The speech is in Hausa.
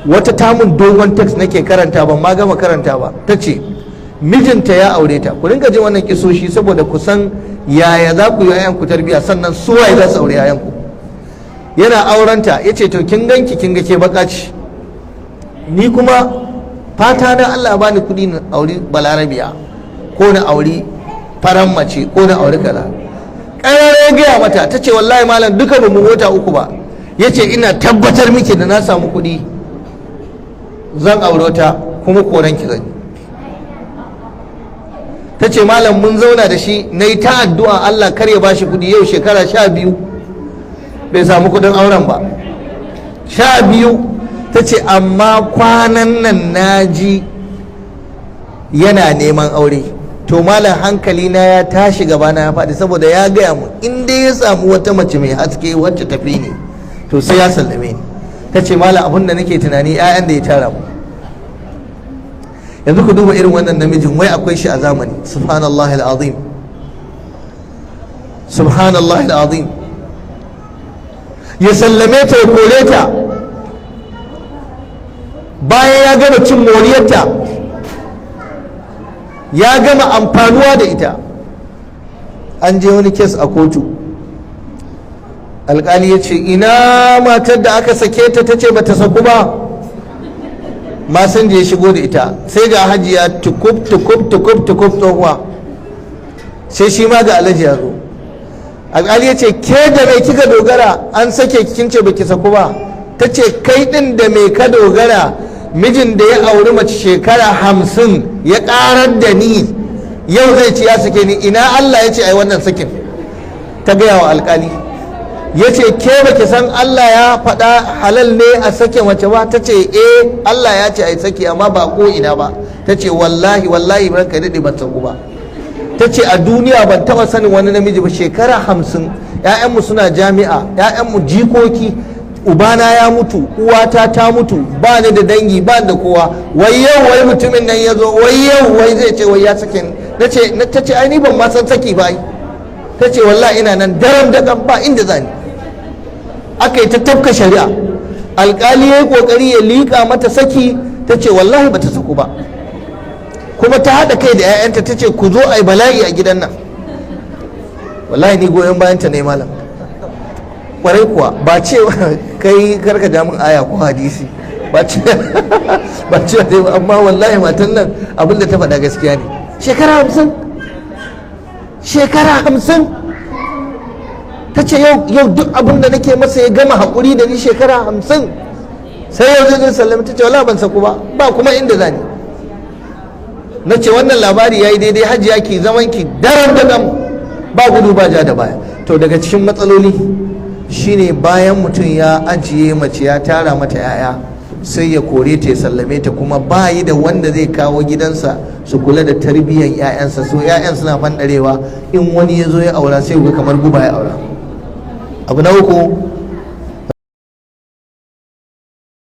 Wata tamun dogon text nake karanta, ban ma gama karanta ba. Ta ce mijinta ya aure ta. Ku rinka jin wannan kisoshi saboda ku san yaya za ku yi 'ya'yanku tarbiyya, sannan su waye za su aure 'ya'yanku. Yana aurenta ya ce, "To, kin ganki, kin ga ke baka ce, ni kuma fata na Allah ya bani kuɗi na auri Balarabiya ko na auri faran mace ko na auri kaza." Ƙarar ya gaya mata. Ta ce, "Wallahi malam, duka ba mu wata 3 ba." Ya ce, "Ina tabbatar miki da na samu kuɗi zan aure ta, kuma koran ki zan yi." Ta ce, "Malam, mun zauna da shi, na yi ta addu'a Allah kar ya bashi kuɗi. Yau shekara 12 bai samu kuɗin auren ba, 12." Ta ce, "Amma kwanan nan na ji yana neman aure. To malam, hankali na ya tashi, gaba na ya faɗi, saboda ya gaya mu in dai ya samu wata mace mai haske wacce tafi ni, to sai ya sallame ni." Ta ce, "Malam, abin da nake tunani, 'ya'yan da ya tara mu." Yanzu ku duba irin wannan namijin, wai akwai shi a zamani. Subhanallah al'azim, subhanallah al'azim. Ya sallame ta, ya kore ta bayan ya gama cin moriyarta, ya gama amfanuwa da ita. An je wani case a kotu, alkali ya ce, "Ina matar da aka sake ta?" Ta ce bata saku ba. Masinja ya shigo da ita, sai ga hajiya tukub tukub tukub tukub, tsohuwa. Sai shi ma ga alhaji ya zo. Alkali ya ce, "Ke, da mai kika dogara an sake kin ce baki saku ba?" Ta ce, "Kai din, da mai ka dogara? Mijin da ya auri mace shekara 50 ya karar da ni, yau zai ce ya sake ni. Ina Allah ya ce ai wannan sakin?" Ta gaya wa alkali. Ya ce, "Ke, baki san Allah ya faɗa halal ne a sake mace ba?" Ta ce, "Eh, Allah ya ce ai saki, amma ba ko ina ba." Ta ce, "Wallahi, wallahi, ranka daɗe, ban saku ba." Ta ce, "A duniya ban taɓa sanin wani namiji ba, shekara 50, 'ya'yanmu suna jami'a, 'ya'yanmu jikoki, ubana ya mutu, uwata ta mutu, ba ni da dangi, ba ni da kowa. Wai yau wai mutumin nan ya zo, wai yau wai zai ce wai ya sake ni." Na ce, ta ce, "Ai ni ban ma san saki ba ai." Ta ce, "Wallahi ina nan daram da ba inda zani." Aka yi ta tafka shari'a. Alkali ya yi kokari ya liƙa mata saki. Ta ce wallahi bata saku ba, kuma ta haɗa kai da 'ya'yanta, ta ce, "Ku zo a yi bala'i a gidan nan." Wallahi ni goyon bayanta ne, malam, kwarai kuwa. Ba ce kai karka ja min aya ko hadisi ba, ce ba ce, amma wallahi matan nan abinda ta faɗa gaskiya ne. Shekara 50, shekara 50. Ta ce, yau duk abin da nake masa ya gama haƙuri da ni shekara 50, sai yau zai sallama. Ta ce, "Wala ban saku ba, ba kuma inda zani." Na ce, wannan labari ya yi daidai. Hajiya, ki zaman ki daram da gam, ba gudu ba ja da baya. To, daga cikin matsaloli shine bayan mutum ya ajiye mace, ya tara mata 'ya'ya, sai ya kore ta, ya sallame ta, kuma ba yi da wanda zai kawo gidansa su kula da tarbiyyar 'ya'yansa. So 'ya'yan suna fanɗarewa. In wani ya zo ya aura, sai ga kamar guba ya aura. Abu na uku